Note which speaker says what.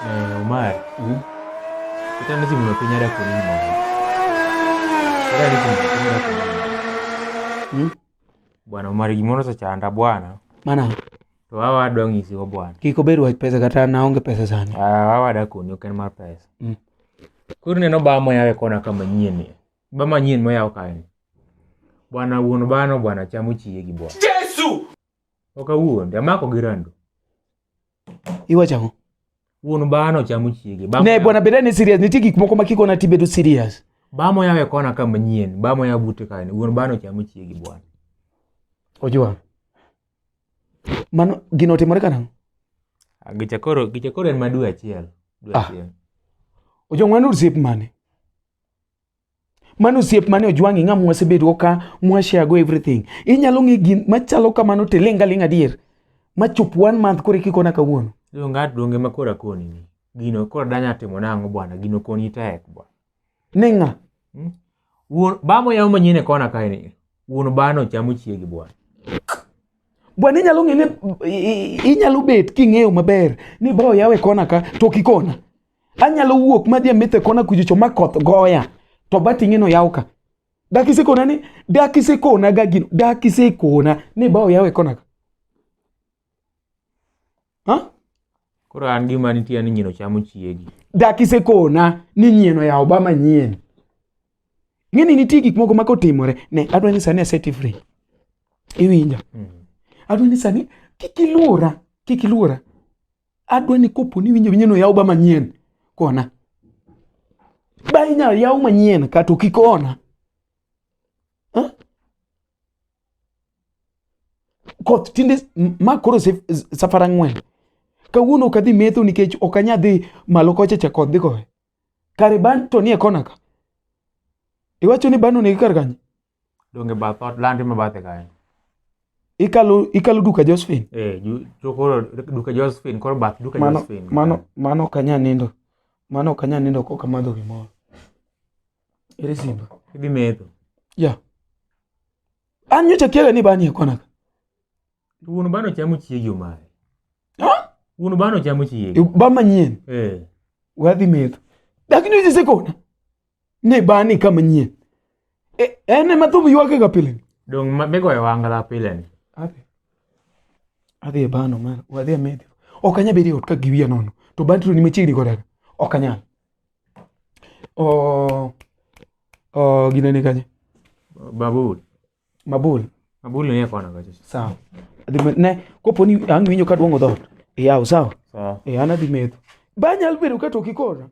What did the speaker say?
Speaker 1: Eh, Omar. Kita ni simu piny ada koni gimoro. Kita ni simu piny ada koni gimoro. Bwana Omar gimoro osechanda bwana.
Speaker 2: Mana
Speaker 1: To wawa adwa ng'isi go bwana.
Speaker 2: kik obed wach pesa kata an aonge pesa sani.
Speaker 1: Ah, wawa ada koni ok en mar pesa. Koro ineno ba moyaw e kona ka manyien ni. Ba manyien moyaw kae ni. Bwana wuon bano bwana chamo chiegi bwana.
Speaker 3: Yesu!
Speaker 1: Ok awuondi, amako gi rando.
Speaker 2: Iwacho ang'o?
Speaker 1: Wuon bano chamo chiegi. Ba
Speaker 2: Ne
Speaker 1: moyaw-
Speaker 2: bwana bed ane serious, nitie gik moko ma kikona tibedo serious.
Speaker 1: Ba moyaw e kona ka manyien, ba moyaw bute kae ni. Wuon bano chamo chiegi bwana.
Speaker 2: Ojwang. Mano gino otimore karang'o?
Speaker 1: Ah, Gicha koro en ma dwe achiel. Dwe
Speaker 2: Ah.
Speaker 1: achiel.
Speaker 2: Ojwang mano osiep mane? Mano osiep mane ojwang'i ng'a mwasebedo ka mwashare go everything. Inyalo ng'e gin machalo kamano to iling' aling' adier. Machop one month koro ikikona kawuono.
Speaker 1: Donge at donge ma koro akoni ni. Gino koro danya timo nang'o bwana, gino koni tek bwana.
Speaker 2: Ne ng'a?
Speaker 1: Wuon ba moyaw manyien e kona kae ni. Wuon bano chamo chiegi bwana.
Speaker 2: Bwana inyalo ng'e ni inyalo bet king'eyo maber ni ba oyawe kona ka to ok ikona. Anyalo wuok madhi ametho e kona kuchocho ma koth goya to ba ting'e noyaw ka. Dak isekona ni dak isekona ga gino dak isekona ni ba oyawe kona ka. Ha?
Speaker 1: Koro an gima nitie ni nyino chamo chiegi.
Speaker 2: Dak isekona ni nyien oyawo ba manyien. Ing'e ni nitie gik moko ma kotimore ne adwa ni sani aseti free. Iwinja? Adwa ni sani kik iluora, kik iluora. Adwa ni kopo ni iwinjo winjo ni oyaw ba manyien, kona. Ba inyalo yaw manyien kata ok ikona. Ha? Koth tinde ma koro safar ang'wen. Kawuono ok adhi metho nikech ok anyal dhi malo kocha cha koth dhi goye. Kare ban to nie kona ka. Iwacho ni ban onego kar kanye?
Speaker 1: Donge bath ot landi ma bathe kae.
Speaker 2: Ikalo duka Josephine.
Speaker 1: Eh, to koro duka Josephine, koro bath duka
Speaker 2: Mano
Speaker 1: Josephine.
Speaker 2: mano ok anyal nindo. Mano ok anyal nindo kok amadho gimoro. Ere simba?
Speaker 1: Idhi metho.
Speaker 2: Ya. An nyocha kiaga ni bani e kona ka.
Speaker 1: Wuon bano chamo chiegi Omar.
Speaker 2: Ha?
Speaker 1: Wuon bano chamo chiegi.
Speaker 2: Ba manyien.
Speaker 1: Eh.
Speaker 2: Wadhi metho. Dak nyocha isekona. Ne bani ka manyien. E, en ema thum ywak ga pile.
Speaker 1: Dong ma migoyo wangla pile ni.
Speaker 2: Adhi. Adhi e bano mar wadhi e metho. Ok anyal bedo e ot ka giwiya nono. To battery ni machiegni koda ka. Ok anyal. Oh, oh, gine ni kanye?
Speaker 1: Babul.
Speaker 2: Mabul.
Speaker 1: Mabul ni e kona kacha.
Speaker 2: Sawa. Adhi ne kopo ni ang' winjo ka duong'o dhoot. Iyaw sawa.
Speaker 1: Sawa.
Speaker 2: E an adhi metho. Ba nyalo bedo ka to ok ikona.